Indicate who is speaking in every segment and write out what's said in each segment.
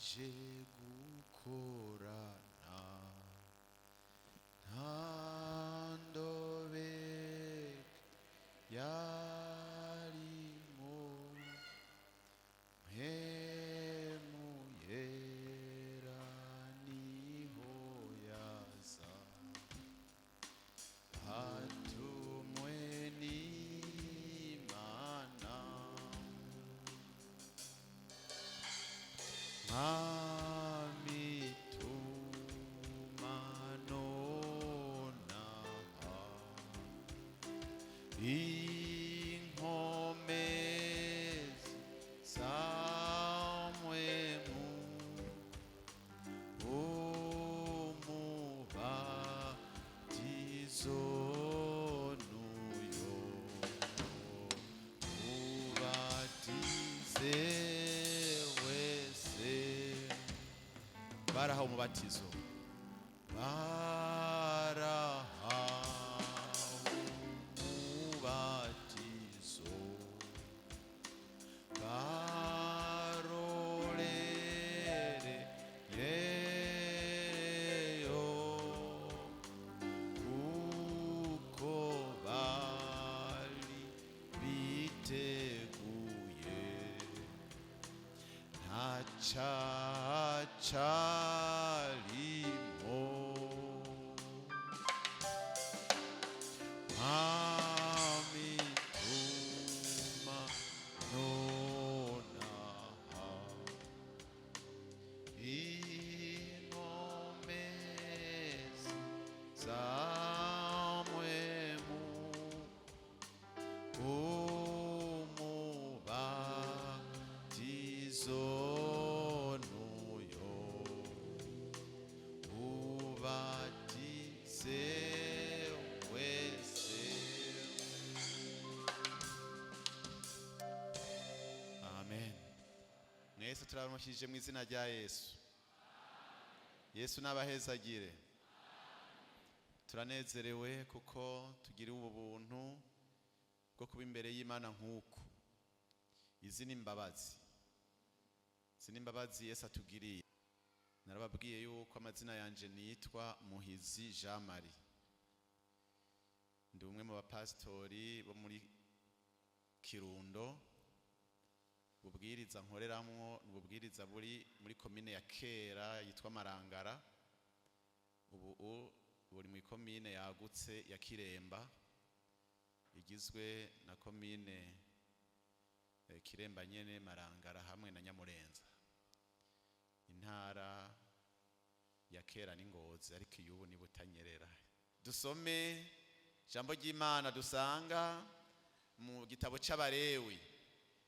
Speaker 1: Yaje gukorana nta ndobe yarimo mpemu yera niho yaza atumwe n'Imana Mwami tuma nonaha inkomezi zamwemu umubatizo nuyo ubatize wese barahawe umubatizo barahawe umubatizo barorere yeyo kuko bari biteguye nta cacarimo Mwami tuma nonaha inkomezi zamwemu umubatizo nuyo ubatize wese. Amen. Mwese turabamushije mu izina rya Yesu. Yesu n'abahezagire. Turanezerewe kuko tugira ubu buntu bwo kuba imbere y'Imana nk'uku. Izi ni imbabazi, izi ni imbabazi Yesu atugiriye. Narababwiye yuko amazina yanje nitwa Muhizi Jean Marie, ndi umwe mu bapasitori bo muri Kirundo. Bubwiriza nkoreramwo ni ububwiriza buri muri komine ya kera yitwa Marangara, ubu buri mu ikomine yagutse ya Kiremba, igizwe na komine Kiremba nyene, Marangara hamwe na Nyamurenza. Intara ya kera ni Ngozi, ariko iy'ubu ni Butanyerera. Dusome ijambo ry'Imana dusanga mu gitabo c'Abarewi,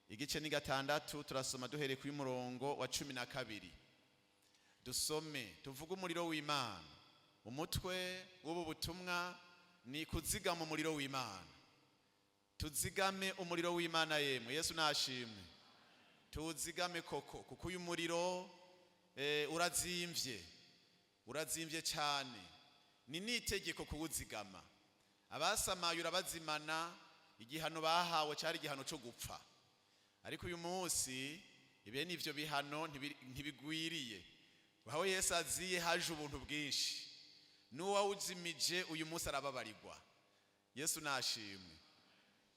Speaker 1: igice ni 6, turasoma duhereye kuri murongo wa 12. Dusome tuvuge umuriro w'Imana. Umutwe w'ubu butumwa ni kuzigama umuriro w'Imana. Tuzigame umuriro w'Imana yemwe. Yesu nashimwe. Tuwuzigame koko, kuko uyu muriro urazimvye, urazimvye cyane. Ni n'itegeko kuwuzigama. Abasamaye urabazimana, igihano bahawe cyari igihano cyo gupfa, ariko uyu munsi ibene ivyo bihano ntibigwiriye. Aho Yesu aziye haje ubuntu bwinshi, n'uwawuzimije uyu munsi arababarirwa. Yesu nashimwe,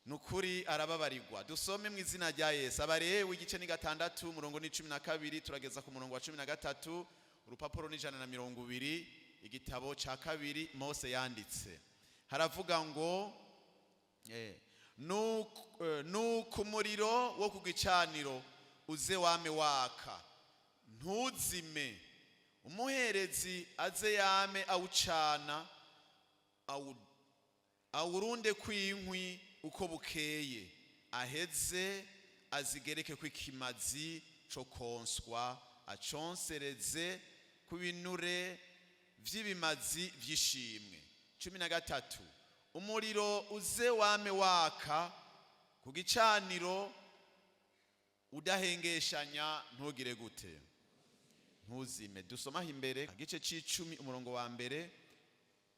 Speaker 1: nukuri arababarirwa. Dusome mu izina rya Yesu. Abarewi igice ni 6, umurongo ni 12, turageza ku murongo wa 13. Urupapuro ni 120, igitabo ca kabiri Mose yanditse. Haravuga ngo nuko umuriro wo ku gicaniro uze wame waka, ntuzime. Umuherezi aze yame awucana, awurunde kw'inkwi uko bukeye, aheze azigereke kw'ikimazi co konswa, aconsereze ku binure vy'ibimazi vy'ishimwe. 13, umuriro uze wame waka ku gicaniro udahengeshanya, ntugire gute? Ntuzime. Dusomaho imbere igice c'icumi, umurongo wa 1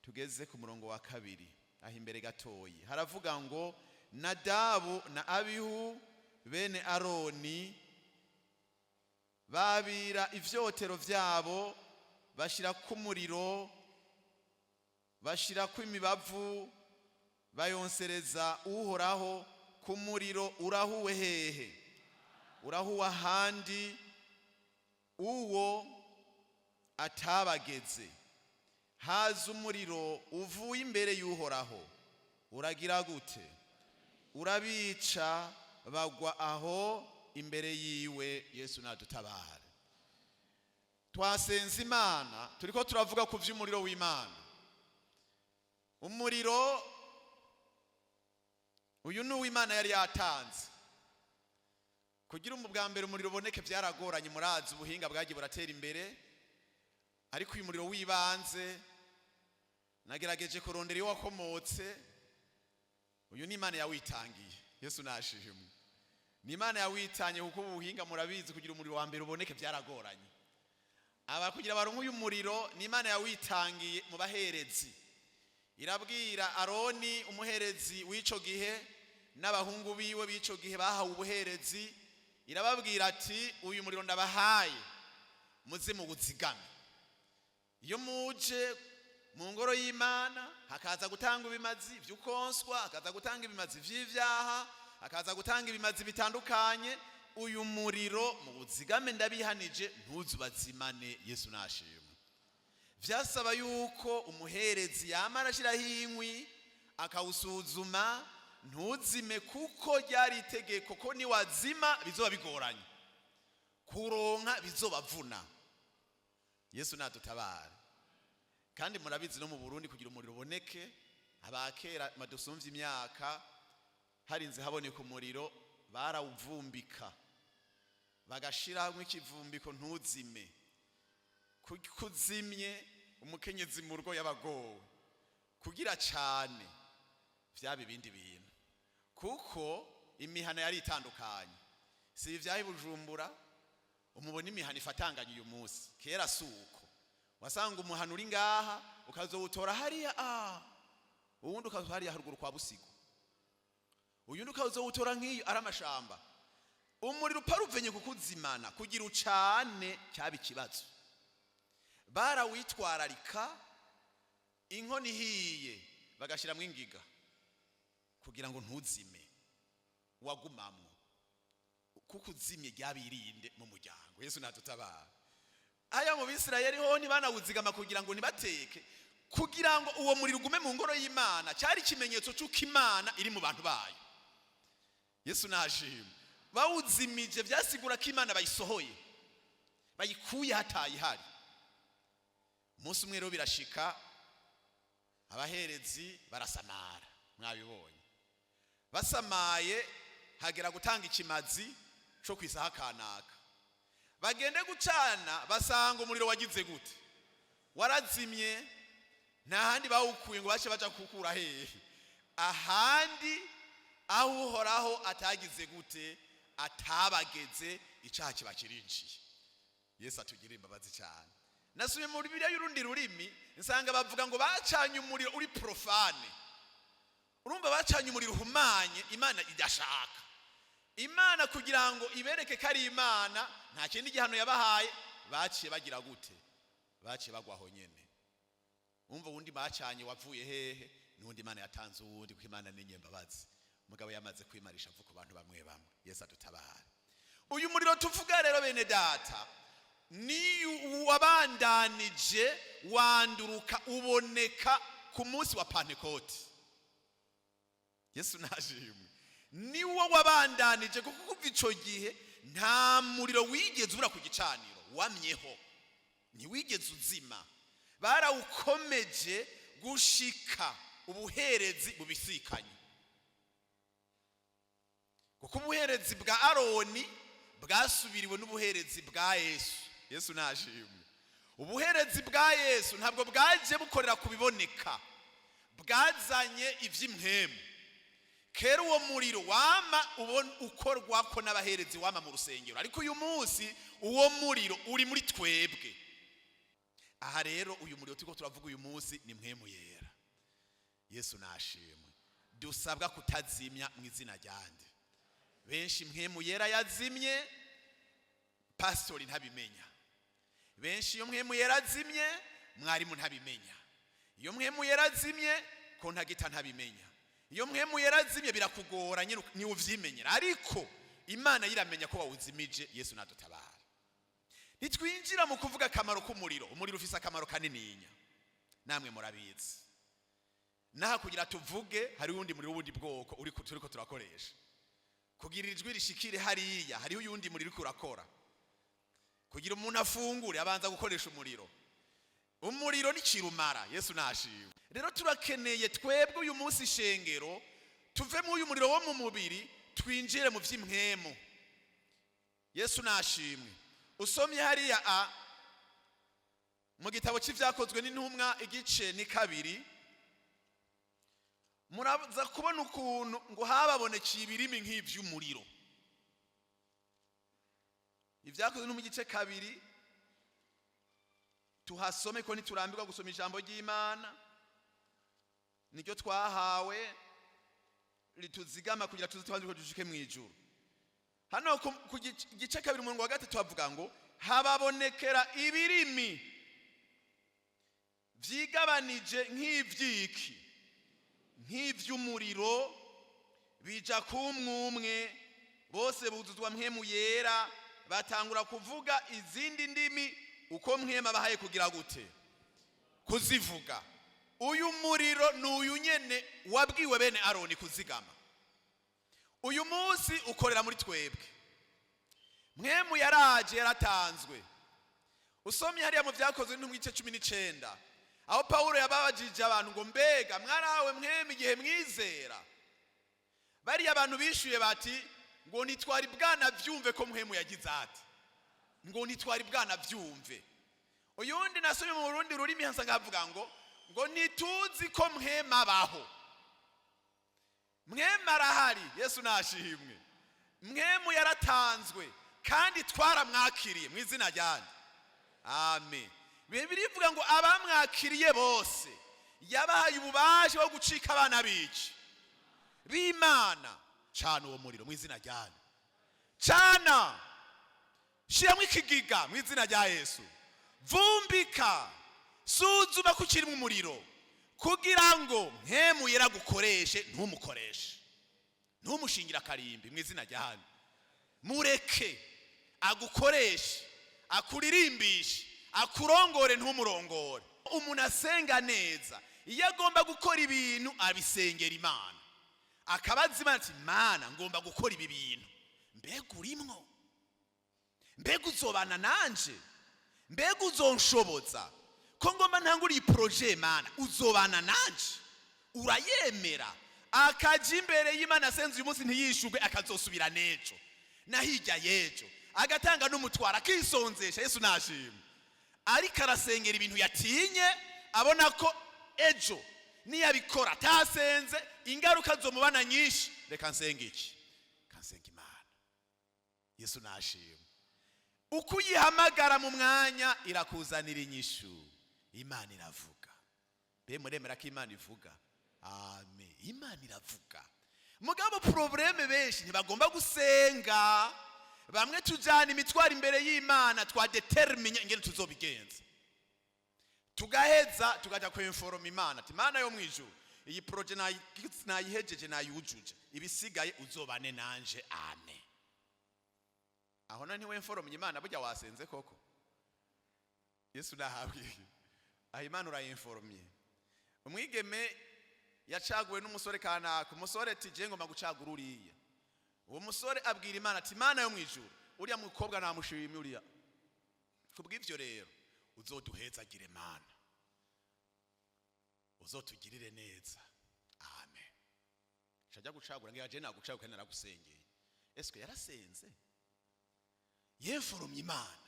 Speaker 1: tugeze ku murongo wa 2. Aho imbere gatoyi haravuga ngo Nadabu na Abihu bene Aroni. Babira ivyotero vyabo, bashirako umuriro, bashirako imibavu, bayonsereza Uhoraho ku muriro urahuwe hehe? Urahuwe ahandi uwo atabageze. Haza umuriro uvuye imbere y'Uhoraho, uragira gute? Urabica, bagwa aho imbere yiwe. Yesu nadutabare. Twasenze Imana, turiko turavuga ku vy'umuriro w'Imana. Umuriro uyu ni uw'Imana yari yatanze kugira umu bwa mbere umuriro uboneke. Byaragoranye, murazi ubuhinga bwagiye buratera imbere, ariko uyu muriro w'ibanze nagerageje kurondera iyo wakomotse. Uyu ni Imana yawitangiye. Yesu nashimwe. Ni Imana yawitanye, kuko ubuhinga murabizi, kugira umuriro wa mbere uboneke byaragoranye. Aba kugira baronke uyu muriro, ni Imana yawitangiye mu baherezi. Irabwira Aroni, umuherezi w'ico gihe, n'abahungu biwe b'ico gihe bahawe ubuherezi, irababwira ati: "Uyu muriro ndabahaye, muze muwuzigame. Iyo muje mu ngoro y'Imana, hakaza gutanga ibimazi vy'ukonswa, hakaza gutanga ibimazi vy'ivyaha, hakaza gutanga ibimazi bitandukanye, uyu muriro muwuzigame, ndabihanije, ntuzubazimane." Yesu nashimwe. Vyasaba yuko umuherezi yama arashiraho inkwi, akawusuzuma ntuzime, kuko ryari itegeko ko niwazima bizoba bigoranye kuronka, bizobavuna. Yesu nadutabara. Kandi murabizi, no mu Burundi kugira umuriro uboneke, abakera badusumvye imyaka, harinze haboneka umuriro barawuvumbika, bagashiramo ikivumbiko ntuzime. Kuzimye, umukenyezi mu rugo yabagowe kugira cane vyaba ibindi bintu, kuko imihana yari itandukanye. Si ibi vyaha i Bujumbura umubona imihana ifatanganye uyu munsi. Kera si uko. Wasanga umuhana uri ngaha, ukazowutora hariya, uwundi ukaza hariya haruguru kwa Busigo, uyundi ukazowutora nk'iyo ari amashamba. Umuriro uparuvenye kukuzimana kugira ucane cyaba ikibazo. Barawitwararika, inkono ihiye bagashyiramo ingiga kugira ngo ntuzime, wagumamwo, kuko uzimye ryabirinde mu muryango. Yesu nadutabara. Aya mu Bisirayeli ho ntibanawuzigama kugira ngo ntibateke, kugira ngo uwo muriro ugume mu ngoro y'Imana. Cyari ikimenyetso cy'uko Imana iri mu bantu bayo. Yesu nashimwe. Bawuzimije byasigura ko Imana bayisohoye, bayikuye hatayihari. Umunsi umwe rero birashika, abaherezi barasamara. Mwabibonye, basamaye, hagera gutanga ikimazi co ku isaha kanaka, bagende gucana, basanga umuriro wagize gute? Warazimye. Nta handi bawukuye ngo bace baja kukura hehe? Ahandi aho Uhoraho atagize gute? Atabageze. Icaha kiba kirinjiye. Yesu atugirire imbabazi cyane. Nasubiye mu Bibiliya y'urundi rurimi, nsanga bavuga ngo bacanye umuriro uri profane. Urumva, bacanye umuriro uhumanye Imana idashaka. Imana kugira ngo ibereke ko ari Imana, nta kindi gihano yabahaye, baciye bagira gute? Baciye bagwa aho nyene. Umva, uwundi bacanye wavuye hehe? N'uwundi Imana yatanze uwundi, kuko Imana ni nyembabazi. Mugabo yamaze kwimarisha avuka ku bantu bamwe bamwe. Yesu adutabare. Uyu muriro tuvuga rero, bene data, ni wabandanije wanduruka uboneka ku munsi wa Pantekoti. Yesu nashimwe. Niwo wabandanije, kuko kuva ico gihe nta muriro wigeze ubura ku gicaniro, wamyeho, ntiwigeze uzima. Barawukomeje gushika ubuherezi bubisikanye, kuko ubuherezi bwa Aroni bwasubiriwe n'ubuherezi bwa Yesu. Yesu nashimwe. Ubuherezi bwa Yesu ntabwo bwaje bukorera ku biboneka, bwazanye iby'impwemu. Kera uwo muriro wama ubona ukorwa ko n'abaherezi, wama mu rusengero, ariko uyu munsi uwo muriro uri muri twebwe. Aha rero uyu muriro turiko turavuga uyu munsi ni Mpwemu Yera. Yesu nashimwe. Dusabwa kutazimya mu izina ryande. Benshi Mpwemu Yera yazimye. Pastori ntabimenya. Benshi iyo Mpwemu Yera azimye, mwarimu ntabimenya. Iyo Mpwemu Yera azimye, kontagita ntabimenya. Iyo Mpwemu Yera azimye, birakugora nyine, niwe uvyimenyera, ariko Imana yiramenya ko wawuzimije. Yesu nadutabara. Ntitwinjira mu kuvuga akamaro k'umuriro. Umuriro ufise akamaro kanininya, namwe murabizi. Naha kugira tuvuge, hari uwundi muriro w'ubundi bwoko uri turiko turakoresha kugira ijwi rishikire hariya. Hariho uyundi muriro uriko urakora. Kugira umuntu afungure, abanza gukoresha umuriro. Umuriro ni kirumara. Yesu nashimwe. Rero turakeneye twebwe uyu munsi, ishengero, tuve mu uyu muriro wo mu mubiri, twinjire mu vy'impwemu. Yesu nashimwe. Usomye hariya a mu gitabo c'Ivyakozwe n'Intumwa, igice ni 2, muraza kubona ukuntu ngo hababonekeye ibirimi nk'ivy'umuriro. Ivyakozwe no mu gice 2, tuhasome ko ntiturambirwa gusoma ijambo ry'Imana. Niryo twahawe rituzigama kugira tuze tubanze dushike mu ijuru. Hano ku gice 2, umurongo wa 3, havuga ngo hababonekera ibirimi vyigabanije nk'ivyiki? Nk'ivy'umuriro, bija kumwumwe. Bose buzuzwa Mpwemu Yera, batangura kuvuga izindi ndimi uko Mpwemu abahaye kugira gute? Kuzivuga. Uyu muriro ni uyu nyene wabwiwe bene Aroni kuzigama. Uyu munsi ukorera muri twebwe. Mpwemu yaraje, yaratanzwe. Usomye hariya mu Vyakozwe no mu gice 19, aho Pawulo yababajije abantu ngo: "Mbega mwarawe Mpwemu igihe mwizera?" Bariya abantu bishuye bati ngo: "Ntitwari bwanavyumve ko Mpwemu yagize ati", ngo: "Ntitwari bwanavyumve." Uyundi nasomye mu rundi rurimi nsanga avuga ngo: "Ntituzi ko Mpwemu abaho." Mpwemu arahari. Yesu nashimwe. Mpwemu yaratanzwe kandi twaramwakiriye mu izina ryanje. Amen. Birivuga ngo abamwakiriye bose yabahaye ububasha bwo gucika abana b'iki? B'Imana. Cana uwo muriro mu izina ryanje. Cana, shiramo ikigiga mu izina rya Yesu. Vumbika, suzuma ko ukiri mu muriro, kugira ngo Mpwemu Yera agukoreshe. Ntumukoreshe, ntumushingire akarimbi mu izina rya hano. Mureke agukoreshe, akuririmbishe, akurongore, ntumurongore. Umuntu asenga neza, iyo agomba gukora ibintu, abisengera Imana, akabaza Imana ati: "Mana, ngomba gukora ibi bintu, mbega urimwo? Mbega uzobana nanje? Mbega uzonshoboza? Ko ngomba ntangura iyi projet, Mana, uzobana nanje? Urayemera?" Akaja imbere y'Imana asenze uyu munsi, ntiyishurwe, akazosubira n'ejo na hirya y'ejo, agatanga n'umutwaro, akisonzesha. Yesu nashimwe. Ariko arasengera ibintu yatinye, abona ko ejo niyabikora atasenze, ingaruka zomubana nyinshi. Reka nsenga iki? Kansenga Imana. Yesu nashimwe. Uko uyihamagara mu mwanya, irakuzanira inyishu. Imana iravuga. Mbe muremera ko Imana ivuga? Amen. Imana iravuga. Mugabo problème, benshi ntibagomba gusenga. Bamwe tujyana imitwaro imbere y'Imana, twadeterminye ingene tuzobigenza, tugaheza tukajya kwinforma Imana ati: "Imana yo mu ijuru, iyi projet nayihejeje, nayujuje, ibisigaye uzobane nanje. Amen." Aho none ntiwemforomye Imana? Burya wasenze koko? Yesu nahabwe. Aho Imana urayimforomye? Umwigeme yacaguwe n'umusore kanaka. Umusore ati: "Je ngomba gucagura uriya." Uwo musore abwira Imana ati: "Imana yo mu ijuru, uriya mukobwa namushimye uriya. Kubw'ivyo rero uzoduhezagire, Mana, uzotugirire neza. Amen." Shajya gucagura ngo yaje nagucagura kandi naragusengeye. Eske yarasenze? Yemforomye Imana?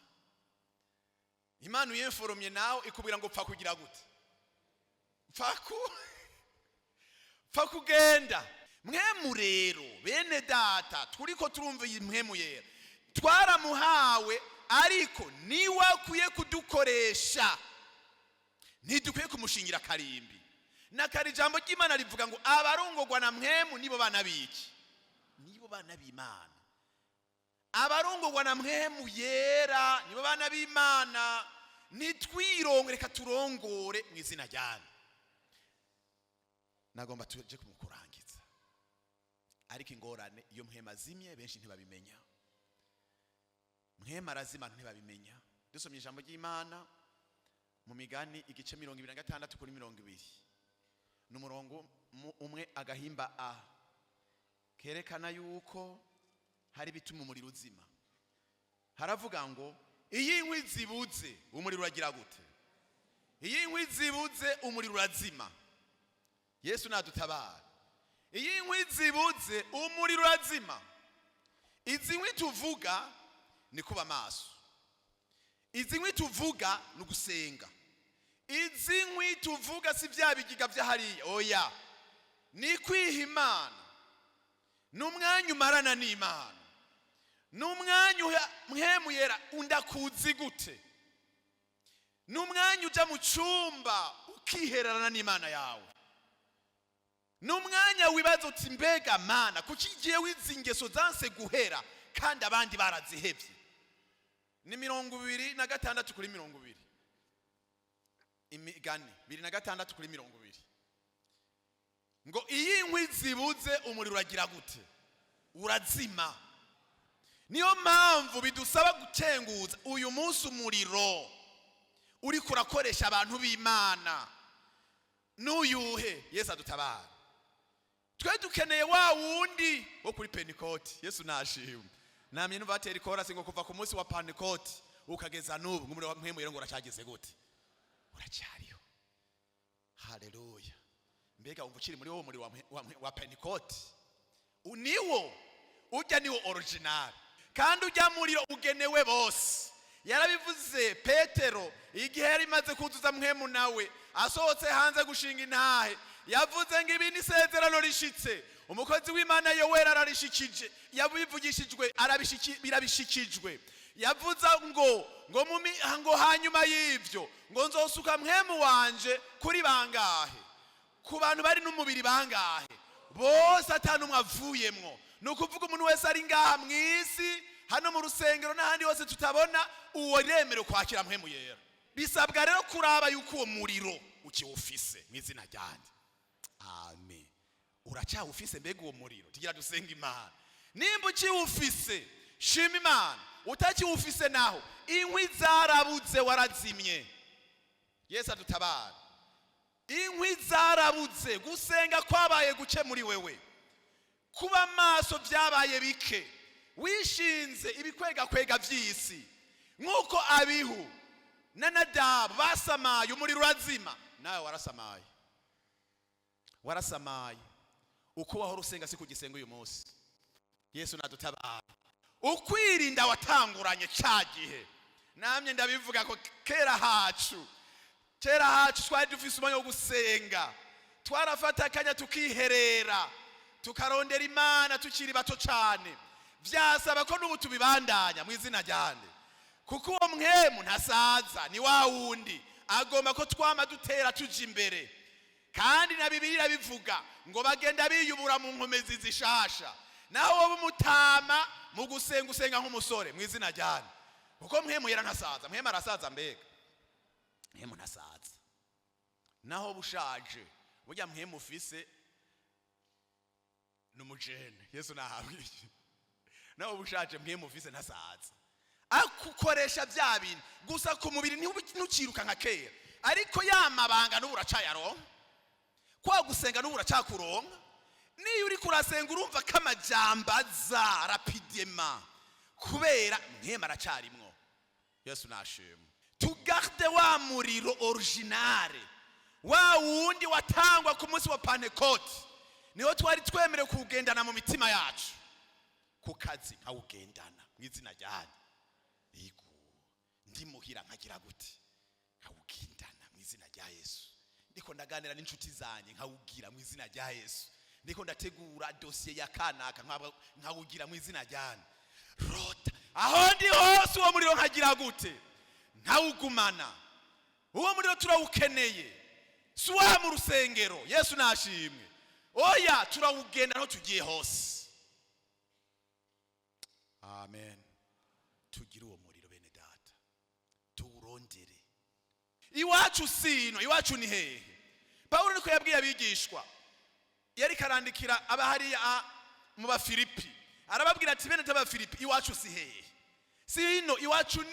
Speaker 1: Imana uyemforomye, nawe ikubwira ngo pfa kugira gute? Pfa kugenda. Mwemu rero, bene data, turiko turumva iyi Mpwemu Yera twaramuhawe, ariko niwe akwiye kudukoresha. Ntidukwiye kumushingira akarimbi. Nakari ijambo ry'Imana rivuga ngo abarongorwa na Mpwemu nibo bana b'iki? Nibo bana b'Imana. Abarongorwa na Mpwemu Yera. Abana b'Imana ntitwirongo, reka turongore mu izina ryanyu. Nagomba tuje kumukurangiza, ariko ingorane, iyo mpwema azimye benshi ntibabimenya. Mpwema arazima ntibabimenya. Dusomye ijambo ry'Imana mu Migani, igice 26 kuri 20, ni umurongo umwe agahimba a kerekana yuko hari ibituma umuriro uzima. Haravuga ngo: "Iyo inkwi zibuze, umuriro uragira gute?" Iyo inkwi zibuze, umuriro urazima. Yesu nadutabara. Iyo inkwi zibuze, umuriro urazima. Izi nkwi tuvuga ni kuba maso, izi nkwi tuvuga ni ugusenga, izi nkwi tuvuga si bya bigiga by'ahariya, oya, ni kwiha Imana, ni umwanya umarana n'Imana, ni umwanya uha Mpwemu Yera undakuzi gute, ni umwanya ujya mu cyumba ukihererana n'Imana yawe, ni umwanya wibaza uti: "Mbega Mana, kuki igihe wizi ingeso zanse guhera kandi abandi barazihebye?" Ni 26 kuri 20, Imigani 26 kuri 20, ngo: "Iyo inkwi zibuze, umuriro uragira gute? Urazima." Niyo mpamvu bidusaba gukenguza uyu munsi umuriro uri kurakoresha abantu b'Imana n'uyuhe. Yesu adutabara. Twe dukeneye wa wundi wo kuri Pentikoti. Yesu nashimwe. Namye numva batera ikorasi ngo: "Kuva ku munsi wa Pentikoti ukageza n'ubu, ngo umuriro wa Mpwemu ngo uracyageze gute? Uracyariho." Haleluya! Mbega wumva ukiri muri wo muriro wa Pentikoti? Niwo ujya, niwo original, kandi ujya muriro ugenewe bose. Yarabivuze Petero igihe yari imaze kuzuza Mpwemu, nawe asohotse hanze gushinga intahe, yavuze ngo: "Ibi ni isezerano rishitse, umukozi w'Imana Yoweri ararishikije, yabivugishijwe, birabishikijwe." Yavuze ngo hanyuma y'ibyo ngo nzosuka Mpwemu wanje kuri bangahe? Ku bantu bari n'umubiri bangahe? Bose, atanumwe avuyemwo. Ni ukuvuga umuntu wese ari ngaha mu isi, hano mu rusengero n'ahandi hose tutabona, uwo remerewe kwakira Mpwemu Yera. Bisabwa rero kuraba yuko uwo muriro ukiwufise mu izina ryanjye. Amen. Uracyawufise mbega uwo muriro? Tugira dusenga Imana. Nimba ukiwufise, shima Imana. Utakiwufise naho, inkwi zarabuze, warazimye. Yesu adutabara. Inkwi zarabuze, gusenga kwabaye guke muri wewe, kuba maso byabaye bike, wishinze ibikwegakwega by'isi nk'uko Abihu na Nadabu basamaye, umuriro urazima. Nawe warasamaye, warasamaye. Uko wahora usenga si kugisenga uyu munsi. Yesu nadutabara. Ukwirinda watanguranye cya gihe, namye ndabivuga ko kera hacu, kera hacu twari dufise umwanya wo gusenga, twarafata akanya tukiherera, tukarondera Imana tukiri bato cyane. Byasaba ko n'ubu tubibandanya mu izina ryande, kuko uwo Mpwemu ntasaza, ni wa wundi agomba ko twama dutera tuja imbere. Kandi na Bibiliya irabivuga ngo bagenda biyubura mu nkomezi zishasha. Naho wowe umutama, mu gusenga usenga nk'umusore mu izina ryane, kuko Mpwemu Yera ntasaza. Mpwemu arasaza? Mbega Mpwemu ntasaza. Naho bushaje, burya Mpwemu ufise ni umujene. Yesu nahabwe iki. Naho bushaje, Mpwemu ufise ntasaza, akukoresha bya bintu gusa. Ku mubiri ntukiruka nka kera, ariko ya mabanga n'ubu uracayaronka, kwa gusenga n'ubu uracakuronka. Niyo uri kurasenga, urumva ko amajambo aza rapidement kubera Mpwemu aracarimwo. Yesu nashimwe. Tugarde wa muriro original, wa wundi watangwa ku munsi wa Pentecote, niho twari twemerewe kuwugendana mu mitima yacu. Ku kazi nkawugendana mu izina ryanyu. Yego, ndi muhira nkagira gute? Nkawugendana mu izina rya Yesu. Ndiko ndaganira n'inshuti zanjye, nkawugira mu izina rya Yesu. Ndiko ndategura dosiye ya kanaka, nkawugira mu izina ryanyu. Rota aho ndi hose, uwo muriro nkagira gute? Nkawugumana. Uwo muriro turawukeneye, si wa mu rusengero. Yesu nashimwe. Oya, turawugenda aho tugiye hose. Amen. Tugire uwo muriro, bene data. Turondere iwacu sino iwacu ni hehe? Pawulo niko yabwiye abigishwa, yari karandikira abahariya mu Bafilipi, arababwira ati: "Bene Bafilipi, iwacu si hehe? Sino, iwacu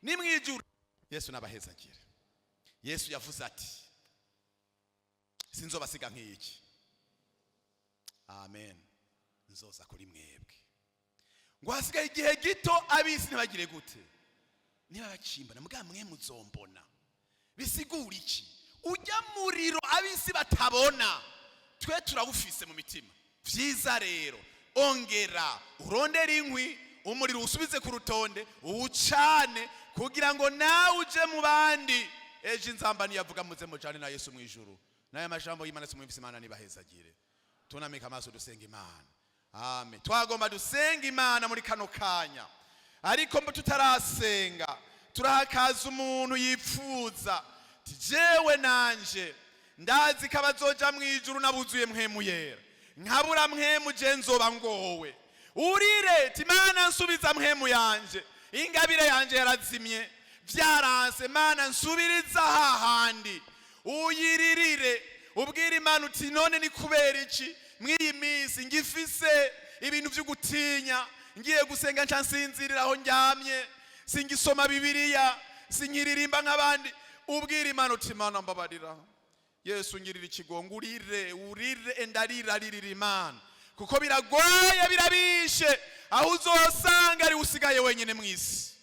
Speaker 1: ni mu ijuru." Yesu nabahezagire. Yesu yavuze ati: "Sinzobasiga nk'iki." Amen. Nzoza kuri mwebwe. Ngo hasigaye igihe gito, abisi ntibagire gute? Niba bakimbona, mbwa mwe muzombona. Bisigura iki? Ujya muriro abisi batabona, twe turawufise mu mitima. Vyiza rero, ongera urondere inkwi, umuriro usubize ku rutonde, uwucane kugira ngo nawe uje mu bandi. Ejo inzamba niyavuga, muze mujane na Yesu mu ijuru. N'aya majambo y'Imana simwumvise, Imana nibahezagire. Tunamika amaso, dusenga Imana. Amen. Twagomba dusenga Imana muri kano kanya, ariko mbo tutarasenga, turahakaza umuntu yipfuza ti: "Jewe nanje ndazi ko abazoja mu ijuru nabuzuye Mpwemu Yera, nkabura Mpwemu, je nzoba ngowe." Urire ti: "Mana, nsubiza Mpwemu yanje, ingabire yanje yarazimye, byaranse, Mana nsubiriza hahandi." Uyiririre, ubwira Imana uti: "None ni kubera iki mw'iyi minsi ngifise ibintu byo gutinya? Ngiye gusenga nca nsinzirira aho ndyamye, singisoma Bibiliya, sinkiririmba nk'abandi." Ubwira Imana uti: "Imana mbabarira, Yesu ngirira ikigongo." Urire, urire, endarira, ririra Imana, kuko biragoye, birabishe aho uzosanga ari usigaye wenyine mu isi.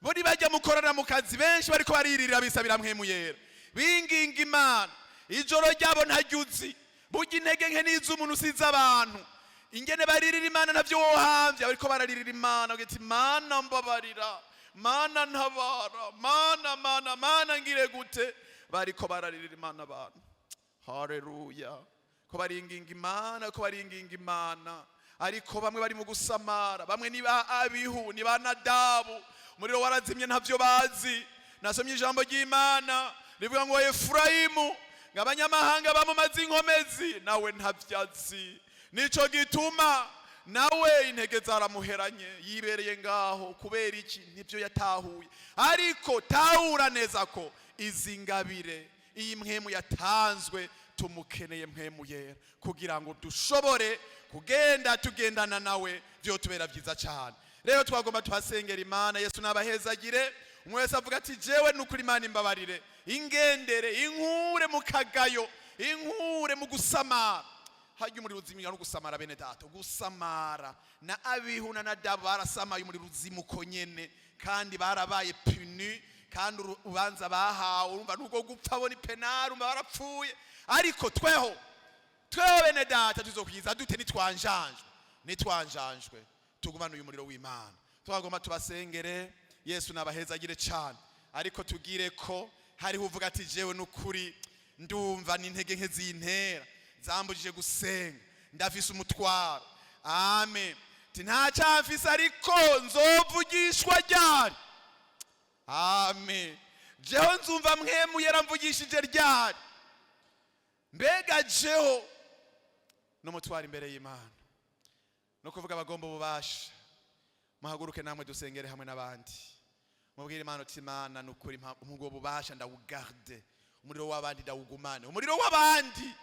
Speaker 1: Bo bajya mukorana mu kazi, benshi bariko baririra, bisabira Mpwemu Yera, binginga Imana. Ijoro ryabo ntaryo uzi. Burya intege nke n'iz'umuntu usize abantu. Ingene baririra Imana ntavyo wohamvya. Bariko bararirira Imana uti: "Mana mbabarira, Mana ntabara, Mana, Mana, Mana, ngire gute?" Bariko bararirira Imana abantu. Haleluya! Ko baringinga Imana, ko baringinga Imana, ariko bamwe bari mu gusamara. Bamwe ni ba Abihu, ni ba Nadabu, umuriro warazimye, ntavyo bazi. Nasomye ijambo ry'Imana rivuga ngo Efurayimu, ngo abanyamahanga bamumaze inkomezi, nawe ntavyazi. Nico gituma nawe intege zaramuheranye, yibereye ngaho. Kubera iki? Nibyo yatahuye. Ariko tahura neza ko izi ngabire, iyi Mpwemu yatanzwe, tumukeneye Mpwemu Yera kugira ngo dushobore kugenda tugendana nawe, vyotubera byiza cyane. Rero twagomba tuhasengera Imana. Yesu nabahezagire. Umwe wese avuga ati: "Jewe nukuri, Imana imbabarire, ingendere, inkure mu kagayo, inkure mu gusamara." Harya umuriro uzimira no gusamara, bene data. Gusamara na Abihu na Nadabu barasamaye, umuriro uzimuko nyene, kandi barabaye puni. Kandi urubanza bahawe, urumva nubwo gupfa bo ni pénal, urumva barapfuye. Ariko tweho, tweho bene data, tuzokwiza dute nitwanjanjwe? Nitwanjanjwe, tugumane uyu muriro w'Imana. Twagomba tubasengere. Yesu nabahezagire cyane. Ariko tugire ko hariho uvuga ati: "Jewe nukuri ndumva n'intege nke zintera zambujije gusenga, ndafise umutwaro." Amen. Ti: "Nta cyamfise, ariko nzovugishwa ryari?" Amen. Jeho nzumva Mpwemu yaramvugishije ryari? Mbega jeho n'umutwaro imbere y'Imana no kuvuga abagomba ububasha, muhaguruke namwe dusengere hamwe n'abandi. Mubwire Imana uti: "Imana, ni ukuri ubwo bubasha ndawugarde, umuriro w'abandi ndawugumane." Umuriro w'abandi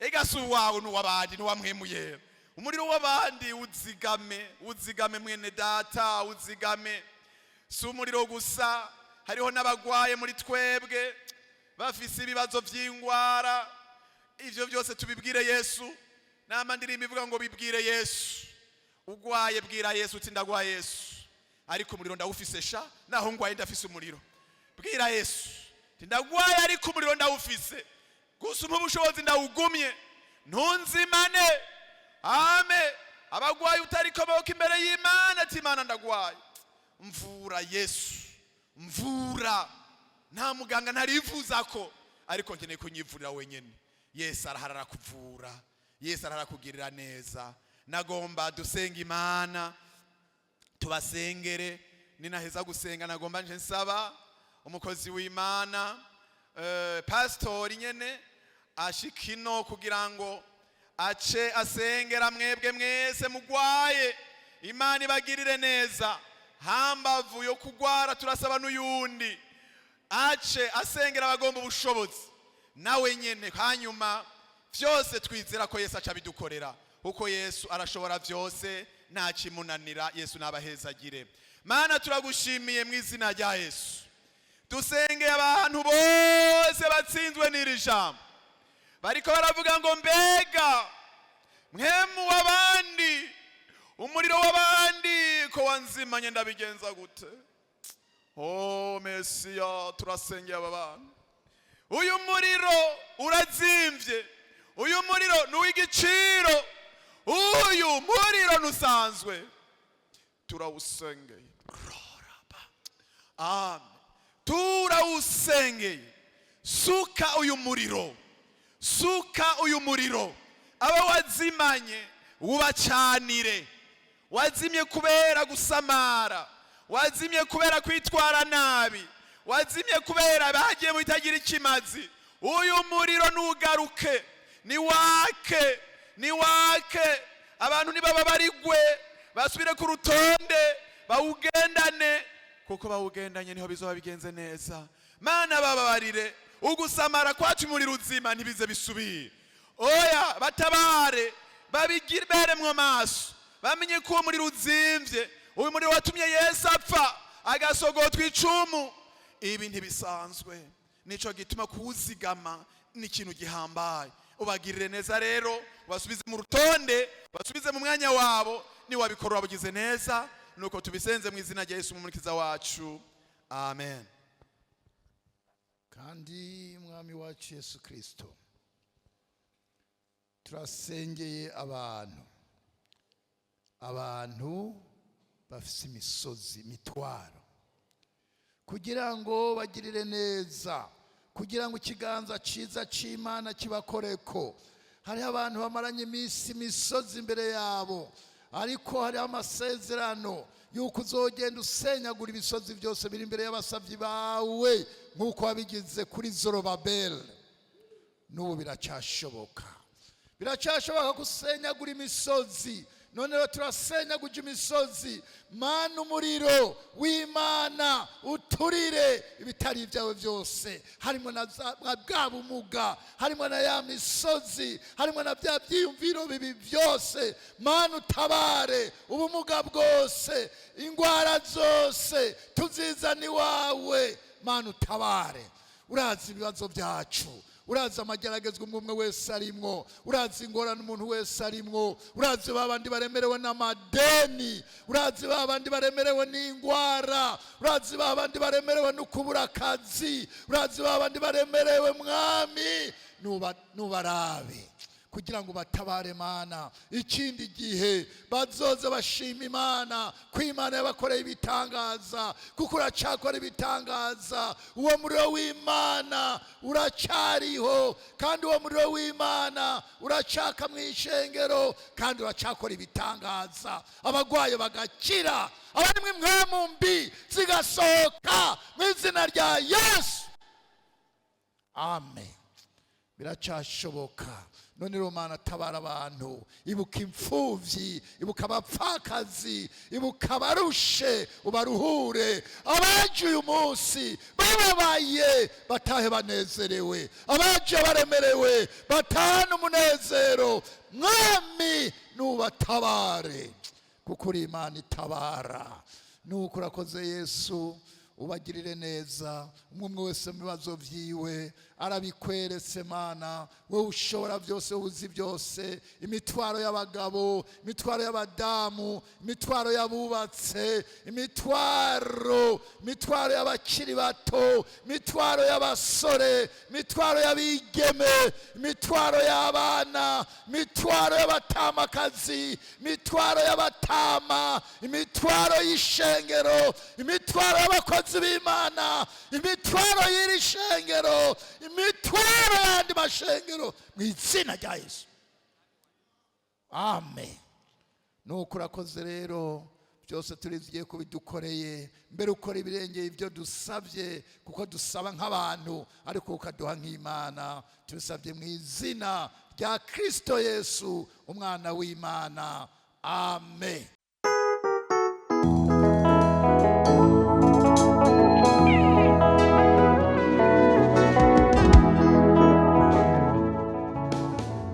Speaker 1: ega si uwawe, ni uw'abandi, ni uwa Mpwemu Yera. Umuriro w'abandi uzigame, uzigame mwene data, uzigame. Si umuriro gusa, hariho n'abagwaye muri twebwe, bafise ibibazo by'ingwara. Ivyo byose tubibwire Yesu. Nama ndirimbo ivuga ngo bibwire Yesu. Ugwaye, bwira Yesu uti: "Ndagwaye Yesu, ariko umuriro ndawufise sha. Naho ngwaye ndafise umuriro." Bwira Yesu uti: "Ndagwaye, ariko umuriro ndawufise, gusa umpa ubushobozi ndawugumye, ntunzimane." Ame abagwaye, utariko amaboko imbere y'Imana ati: "Imana, ndagwaye, mvura Yesu, mvura. Nta muganga ntarivuza ko, ariko nkeneye kunyivurira wenyine." Yesu arahara, arakuvura. Yesu arahara kugirira neza. Nagomba dusenga Imana, tubasengere. Ninaheza gusenga, nagomba nje nsaba umukozi w'Imana, pastori nyene, ashikino kugira ngo ace asengera mwebwe mwese mugwaye. Imana ibagirire neza. Hambavu yo kugwara, turasaba n'uyundi ace asengera abagomba ubushobozi nawe nyene. Hanyuma vyose twizera ko Yesu aca abidukorera, kuko Yesu arashobora vyose, nta kimunanira. Yesu nabahezagire. Mana, turagushimiye mu izina rya Yesu. Dusengeye abantu bose batsinzwe n'iri jambo, bariko baravuga ngo: "Mbega mpwemu w'abandi, umuriro w'abandi ko wanzimanye, ndabigenza gute?" Oh Mesiya, turasengeye aba bantu. Uyu muriro urazimvye, uyu muriro ni uw'igiciro, uyu muriro ntusanzwe. Turawusengeye. Roraba. Amen. Turawusengeye. Suka uyu muriro, suka uyu muriro. Aba wazimanye wubacanire. Wazimye kubera gusamara, wazimye kubera kwitwara nabi, wazimye kubera bagiye mu bitagira ikimazi. Uyu muriro nugaruke, niwake, niwake. Abantu nibaba barigwe, basubire ku rutonde, bawugendane, kuko bawugendanye niho bizoba bigenze neza. Mana, bababarire ugusamara kwacu. Umuriro uzima ntibize bisubire. Oya, batabare, babigire beremwo maso, bamenye ko uwo muriro uzimvye. Uyu muriro watumye Yesu apfa agasogotwa icumu. Ibi ntibisanzwe, nico gituma kuwuzigama ni ikintu gihambaye. Ubagirire neza rero, ubasubize mu rutonde, basubize mu mwanya wabo. Niwabikora wabugize neza. Nuko tubisenze mu izina rya Yesu Umukiza wacu, amen.
Speaker 2: Kandi Mwami wacu Yesu Kirisito, turasengeye abantu bafite imisozi, imitwaro, kugira ngo bagirire neza, kugira ngo ikiganza cyiza cy'Imana kibakoreko. Hariho abantu bamaranye iminsi imisozi imbere yabo, ariko hariho amasezerano y'uko uzogenda usenyagura ibisozi byose biri imbere y'abasabyi bawe, nk'uko wabigize kuri Zorobabeli. N'ubu biracyashoboka, biracyashoboka gusenyagura imisozi. None rero turasenyaguje imisozi. Mana, umuriro w'Imana uturire ibitari ibyawe byose, harimo na bwa bumuga, harimo na ya misozi, harimo na bya byiyumviro bibi byose. Mana, utabare ubumuga bwose, indwara zose tuzizana iwawe. Mana, utabare. Urazi ibibazo byacu, urazi amageragezwa umwe umwe wese arimwo, urazi ingorane umuntu wese arimwo, urazi ba bandi baremerewe n'amadeni, urazi ba bandi baremerewe n'indwara, urazi ba bandi baremerewe no kubura akazi, urazi ba bandi baremerewe. Mwami, nubarabe kugira ngo batabare. Mana, ikindi gihe bazoze bashima Imana ko Imana yabakoreye ibitangaza, kuko uracyakora ibitangaza. Uwo muriro w'Imana uracyariho, kandi uwo muriro w'Imana uracaka mu ishengero, kandi uracyakora ibitangaza, abagwaye bagakira, abari mu impwemu mbi zigasohoka mu izina rya Yesu. Amen. Biracyashoboka. None rero Mana, tabara abantu. Ibuka imfubyi, ibuka abapfakazi, ibuka abarushe, ubaruhure. Abaje uyu munsi bababaye batahe banezerewe, abaje baremerewe batahane umunezero. Mwami, nubatabare, kuko uri Imana itabara. Nuko urakoze Yesu, ubagirire neza umwe umwe wese mu bibazo byiwe. Arabikweretse Mana, wowe ushobora byose, uzi byose. Imitwaro y'abagabo, imitwaro y'abadamu, imitwaro y'abubatse, imitwaro y'abakiri bato, imitwaro y'abasore, imitwaro y'abigeme, imitwaro y'abana, imitwaro y'abatamakazi, imitwaro y'abatama, imitwaro y'ishengero, imitwaro y'abakozi b'Imana, imitwaro y'iri shengero, imitwaro y'andi mashengero, mu izina rya Yesu, amen. Nuko urakoze rero, byose turizigiye ko bidukoreye. Mbere ukora ibirengeye ibyo dusabye, kuko dusaba nk'abantu ariko ukaduha nk'Imana. Tubisabye mu izina rya Kirisito Yesu, umwana w'Imana, amen.